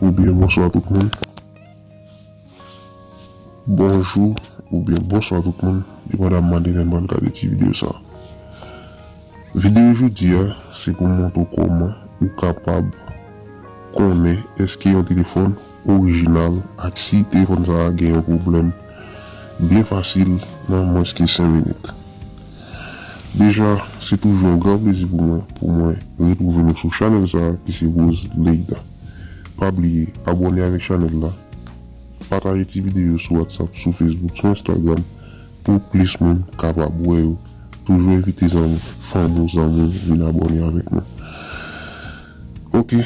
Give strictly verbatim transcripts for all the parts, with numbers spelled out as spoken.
Oubyen bonswa tout moun. Bonjou oubyen bonswa tout moun, depandamman de lè n pral gade ti videyo sa. Videyo jodi a, se pou montre w kòman ou kapab konnen èske yon telefòn orijinal ak si telefòn sa a gen yon pwoblèm byen fasil nan mwens ke senk minit. Deja, se toujou yon gran plezi pou mwen, pou mwen retwouve nou sou chanèl sa a ki se Rose Leida. Pa bliye abòne avèk chanèl la, pataje ti videyo sou WhatsApp, sou Facebook, sou Instagram, pou plis moun kapab wè yo. Toujou envite zanmi, fanmi w, zanmi w vin abòne avèk nou. Oke,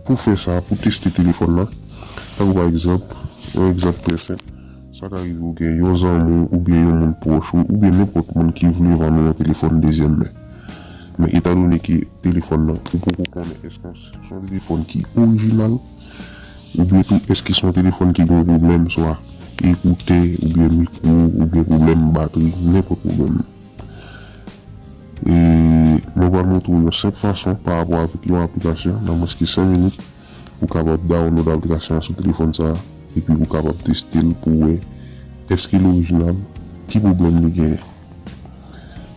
pou fè sa, pou teste telefòn nan, tankou pa egzanp, yon egzanp trè senp, sa ka rive ou gen yon zanmi w oubyen yon moun pwòch ou, oubyen nenpòt moun ki vle vann ou yon telefòn dezyèm men. Men etandone ke telefòn nan, ou poko konnen èske se yon telefòn ki orijinal, oubyen tou èske se yon telefòn ki gen yon pwoblèm, swa ekoutè, oubyen mikwo, oubyen pwoblèm batri, nenpòt pwoblèm nan. E mwen pral montre w yon senp fason pa rapò avèk yon aplikasyon, nan mwens ke senk minit, ou kapab download aplikasyon an sou telefòn sa a, epi ou kapab teste l pou wè èske l orijinal, ki pwoblèm li genyen.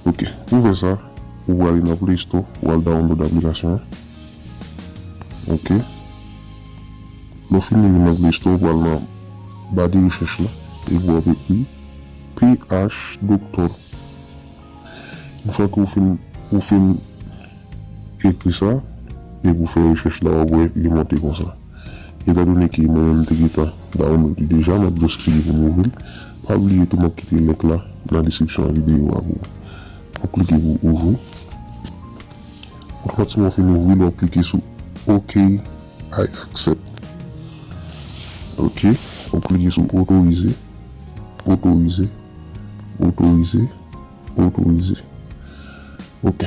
Oke, pou fè sa, ou prale nan Play Store, ou al download aplikasyon an. Oke. Lè w fin rive nan Play Store, ou pral nan ba de rechèch la, epi w ap ekri P H Doctor. Yon fwa ke w fin, ou fin ekri sa, epi w fè rechèch la, w ap wè li monte konsa. Etandone ke mwen menm m te gentan download li deja, m ap just klike pou m ouvri l. Pa bliye tou, m ap kite link la nan deskripsyon videyo a pou ou. W ap klike pou ouvri. Otomatikman w fin ouvri l, w ap klike sou OK, I accept. Oke, w ap klike sou otorize, otorize, otorize, otorize. Oke.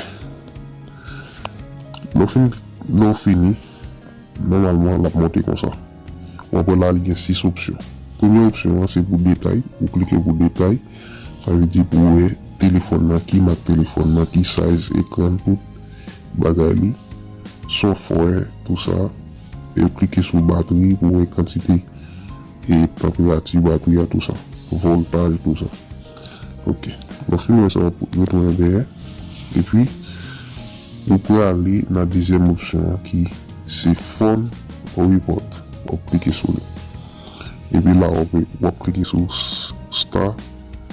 Lè w fin, lè w fini, nòmalman, l ap monte konsa. W ap wè la, li gen sis opsyon. Premye opsyon an, se pou detay. Ou klike pou detay. Sa vle di pou wè telefòn nan, ki mak telefòn nan, ki size ekran, tout bagay li, software, tou sa. E ou klike sou batri pou wè kantite e tanperati batri a, tou sa. Voltaj, tou sa. Oke. Lè w fin wè sa, w ap retounen dèyè. Epi, ou prale nan dezyèm opsyon an ki se Phone Report. W ap klike sou li. Epi la, w ap, w ap klike sou s-, Start,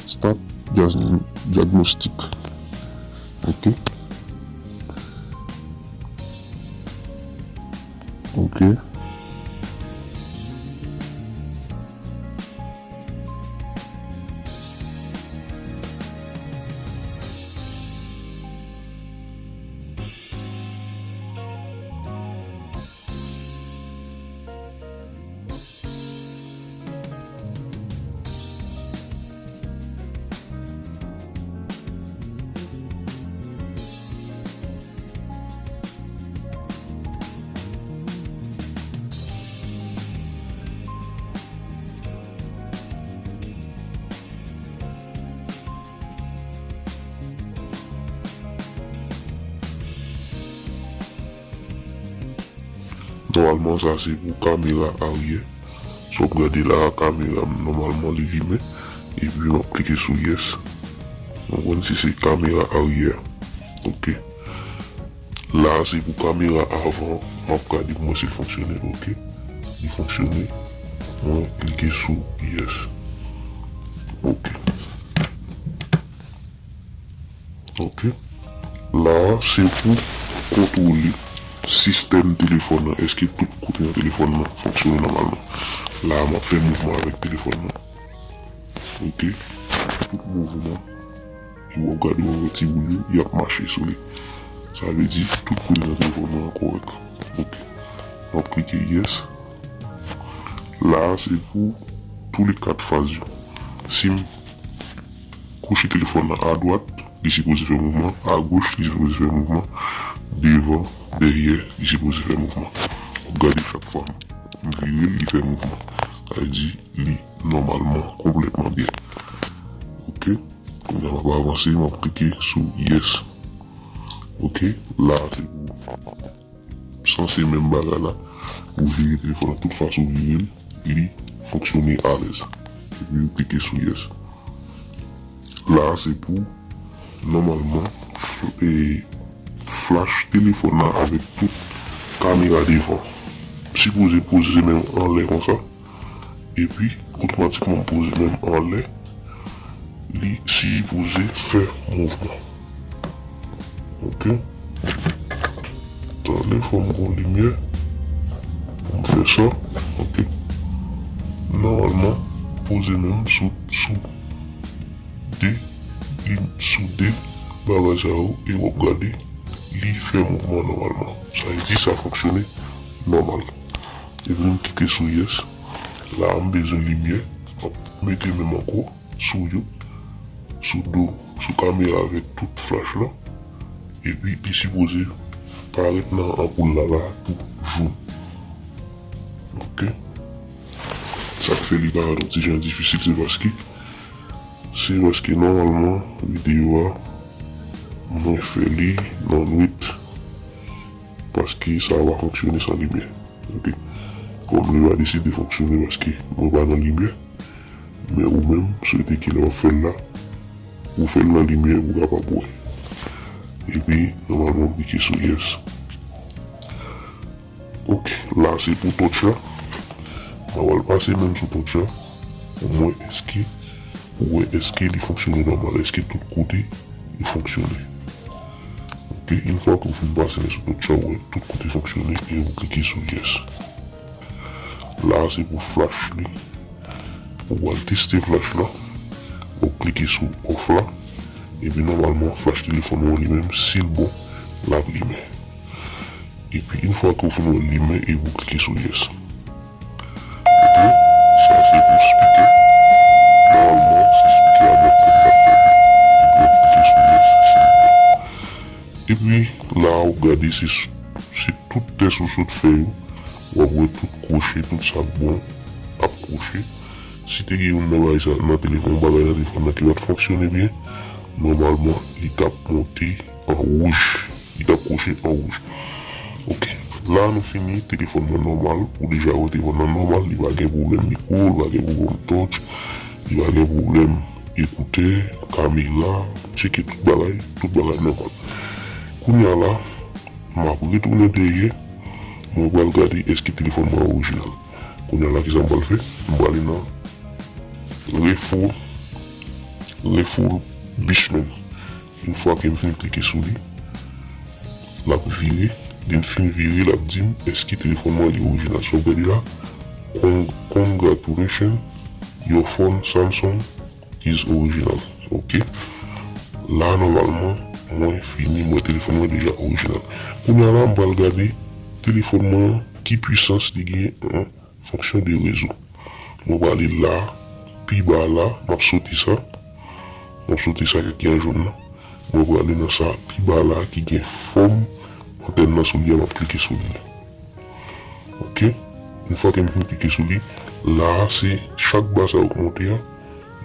Start Diag-, Diagnostic. Oke. Oke. Nòmalman, sa se pou kamera aryè. Sa w ap gade la a, kamera m, nòmalman, li limen. Epi, m ap klike sou yes. Nou konn si se kamera aryè. Oke. La a, se pou kamera avan. M ap gade pou mwen si l fonksyone. Oke. Li fonksyone. Mwen klike sou yes. Oke. Oke. La a, se pou kontwole sistèm telefòn nan. Èske tout kote nan telefòn nan fonksyone nòmalman? La a, m ap fè mouvman avèk telefòn nan. Oke. Tout mouvman, e w ap gade w wè ti boul yo, y ap mache sou li. Sa vle di, tout kote nan telefòn nan kòrèk. Oke. M ap klike yes. La a, se pou tou le kat faz yo. Si m kouche telefòn nan adwat, li sipoze fè mouvman, agoch, li sipoze fè mouvman, devan, dèyè, li sipoze fè mouvman. W ap gade chak fwa m vire l, li fè mouvman. Sa vle di, li nòmalman, konplètman byen. Oke? Kounye a m ap avanse, m ap klike sou yes. Oke? La, se pou Sanse menm bagay la, ou vire telefòn nan tout fason ou vire l, li fonksyone alèz. Epi ou klike sou yes. La a se pou nòmalman f- e, flash telefòn nan avèk tout kamera devan. Sipoze poze men anlè konsa. Epi otomatikman m poze men m anlè, li sipoze fè mouvman. Ok. Tande, fò m gon limyè pou m fè sa. Ok. Nòmalman, poze men m sou, sou de, li sou de bagay sa yo, e w ap gade, li fè mouvman nòmalman. Sa vle di sa fonksyone nòmal. Epi m klike sou yes. La a m bezwen limyè. M ap mete men m ankò sou yo, sou do, sou kamera avèk tout flash la. Epi li sipoze parèt nan anpoul la la tou joun. Ok. Sa k fè li parèt yon ti jan difisil, se paske, se paske nòmalman videyo a, mwen fè li nan nwit. Paske sa va fonksyone san limyè. Ok. Kòm li va deside fonksyone paske mwen pa nan limyè. Men ou menm, swete ke lè w ap fè l la, ou fè l nan limyè pou w kapab wè. Epi, nòmalman, ou klike sou yes. Ok, la se pou touch la. Mwen pral pase men m sou touch la. Pou mwen, èske, pou wè èske li fonksyone nòmal, èske tout kote li fonksyone. Ok, yon fwa ke w fin pase men sou touch la, ou wè tout kote fonksyone e ou klike sou yes. La se pou flash li. Ou pral teste flash la. Ou klike sou off la. Epi nòmalman flash telefòn ou an li menm, si l bon, l ap limen. Epi yon fwa ke w fin wè l limen, epi ou klike sou yes. Ok, sa se pou speaker. Nòmalman se speaker a menm k ap fè li. Epi ou klike sou yes, se li menm. Epi la ou gade se, se tout tès ou sot fè yo. W ap wè tout kwoche, tout sa k bon ap kwoche. Si te gen youn nan bagay sa nan telefòn, bagay nan telefòn nan ki pa t fonksyone byen, nòmalman li t ap monte an wouj. Li t ap kwoche an wouj. Ok. La nou fini, telefòn nan nòmal. Ou deja wè telefòn nan nòmal, li pa gen pwoblèm mikwo, li pa gen pwoblèm touch, li pa gen pwoblèm ekoutè, kamera, tcheke tout bagay, tout bagay nòmal. Kounye a la, m ap retounen dèyè, mwen pral gade èske telefòn mwen orijinal. Kounye a la, kisa m pral fè? M prale nan refo-, refurbishment. Yon fwa ke m fin klike sou li, l ap vire. Lè l fin vire, l ap di m èske telefòn mwen li orijinal. Sa w gade la, "Con-, congratulations, your phone Samsung is original." Ok. La, nòmalman, mwen fini, mwen telefòn mwen deja orijinal. Kounye a la, m pral gade telefòn mwen ki pwisans li gen an fonksyon de rezo. Mwen prale la, pi ba la, m ap soti sa. M ap soti sa ki an jòn nan. Mwen prale nan sa pi ba la ki gen fòm antèn nan sou li a, m ap klike sou li. Ok. Yon fwa ke m fin klike sou li, la a se chak ba sa yo k monte a,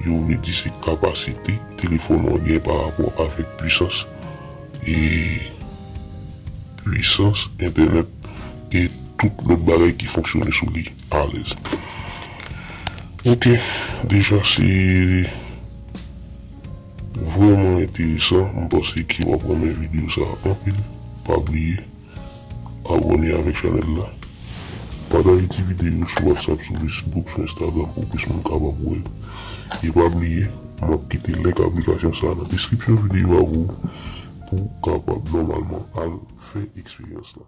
yo vle di se kapasite telefòn ou an gen pa rapò avèk pwisans, e pwisans entènèt e tout lòt bagay ki fonksyone sou li alèz. Ok, deja se vrèman enteresan. M panse ke w ap renmen videyo sa a anpil. Pa bliye abòne avèk chanèl la. Pataje ti videyo sou WhatsApp, sou Facebook, sou Instagram pou plis moun kapab wè l. E pa bliye, m ap kite link aplikasyon sa a nan deskripsyon videyo a pou, pou w kapab nòmalman al fè eksperyans la.